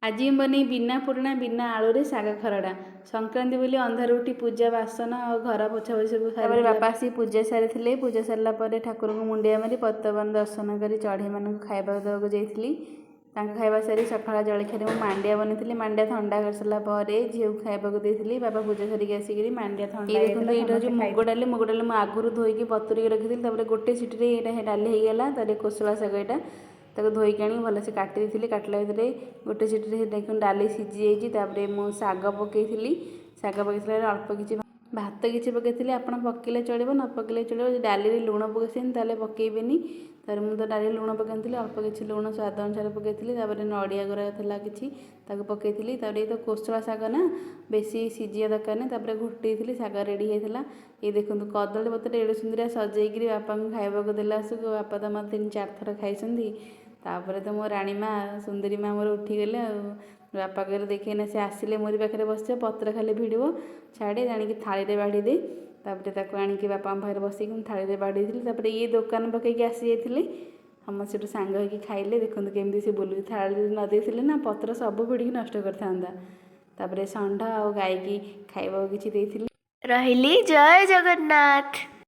ଆଜି ମୁଁ ବନେଇ ବିନା ପୁରୁଣା ବିନା ଆଳୁରେ ଶାଗ ଖରଡ଼ା। ସଂକ୍ରାନ୍ତି ବୋଲି ଅନ୍ଧାରୁ ଉଠି ପୂଜା ବାସନ ଆଉ ଘର ପୋଛାପୋଛି ସବୁ। ତାପରେ ବାପା ଆସିକି ପୂଜା ସାରିଥିଲେ। ପୂଜା ସାରିଲା ପରେ ଠାକୁରଙ୍କୁ ମୁଣ୍ଡିଆ ମାରି, ପତିତପାବନ ଦର୍ଶନ କରି ଚଢ଼େଇମାନଙ୍କୁ ଖାଇବାକୁ ଦେବାକୁ ଯାଇଥିଲି। ତାଙ୍କ ଖାଇବା ସାରି ସକାଳ ଜଳଖିଆରେ ମୁଁ ମାଣ୍ଡିଆ ବନେଇଥିଲି। ମାଣ୍ଡିଆ ଥଣ୍ଡା କରିସାରିଲା ପରେ ଝିଅକୁ ଖାଇବାକୁ ଦେଇଥିଲି। ବାପା ପୂଜା ସାରିକି ଆସିକିରି ମାଣ୍ଡିଆ ଥଣ୍ଡା। ଏଇ ଦେଖନ୍ତୁ, ଏଇଟା ହେଉଛି ମୁଗ ଡାଲି। ମୁଗ ଡାଲି ମୁଁ ଆଗରୁ ଧୋଇକି ବତୁରିକି ରଖିଥିଲି। ତାପରେ ଗୋଟେ ସିଟିରେ ଏଇଟା ଡାଲି ହେଇଗଲା। ତାପରେ କୋଶଳା ଶାଗ ଏଇଟା, ତାକୁ ଧୋଇକି ଆଣିକି ଭଲସେ କାଟି ଦେଇଥିଲି। କାଟିଲା ଭିତରେ ଗୋଟେ ସିଟିରେ ଦେଖନ୍ତୁ ଡାଲି ସିଝି ଯାଇଛି। ତାପରେ ମୁଁ ଶାଗ ପକେଇଥିଲି। ଶାଗ ପକେଇ ସାରିଲା ପରେ ଅଳ୍ପ କିଛି ଭାତ କିଛି ପକେଇଥିଲି। ଆପଣ ପକେଇଲେ ଚଳିବ, ନ ପକେଇଲେ ଚଳିବ। ଯଦି ଡାଲିରେ ଲୁଣ ପକେଇଛନ୍ତି, ତାହେଲେ ପକେଇବେନି। ତାପରେ ମୁଁ ତ ଡାଲିରେ ଲୁଣ ପକେଇନଥିଲି, ଅଳ୍ପ କିଛି ଲୁଣ ସ୍ୱାଦ ଅନୁସାରେ ପକେଇଥିଲି। ତାପରେ ନଡ଼ିଆ କୋରା ଥିଲା କିଛି, ତାକୁ ପକେଇଥିଲି। ତାପରେ ଏଇ ତ କୋଶଳା ଶାଗ ନା, ବେଶୀ ସିଝିବା ଦରକାର ନାହିଁ। ତାପରେ ଘୋଟେଇଥିଲି, ଶାଗ ରେଡ଼ି ହେଇଥିଲା। ଏଇ ଦେଖନ୍ତୁ, କଦଳୀ ପତ୍ରରେ ଏଡ଼େ ସୁନ୍ଦରିଆ ସଜେଇକିରି ବାପାଙ୍କୁ ଖାଇବାକୁ ଦେଲା ଆସକୁ ବାପା ତ ମୋତେ ତିନି ଚାରି ଥର ଖାଇଛନ୍ତି। ତାପରେ ତ ମୋ ରାଣୀ ମା, ସୁନ୍ଦରୀ ମା ମୋର ଉଠିଗଲେ। ଆଉ ବାପା କହିଲେ, ଦେଖେଇନା, ସେ ଆସିଲେ ମୋରି ପାଖରେ ବସିବ, ପତ୍ର ଖାଲି ଭିଡ଼ିବ, ଛାଡ଼େ, ଆଣିକି ଥାଳିରେ ବାଢ଼ି ଦେ। ତାପରେ ତାକୁ ଆଣିକି ବାପାଙ୍କ ପାଖରେ ବସିକି ମୁଁ ଥାଳିରେ ବାଢ଼ିଥିଲି। ତାପରେ ଇଏ ଦୋକାନ ପକେଇକି ଆସିଯାଇଥିଲେ। ସମସ୍ତେ ସେଠୁ ସାଙ୍ଗ ହେଇକି ଖାଇଲେ। ଦେଖନ୍ତୁ କେମିତି ସେ ବୁଲୁଛି। ଥାଳିରେ ନ ଦେଇଥିଲେ ନା, ପତ୍ର ସବୁ ଭିଡ଼ିକି ନଷ୍ଟ କରିଥାନ୍ତା। ତାପରେ ଷଣ୍ଢ ଆଉ ଗାଈକି ଖାଇବାକୁ କିଛି ଦେଇଥିଲି। ରହିଲି, ଜୟ ଜଗନ୍ନାଥ।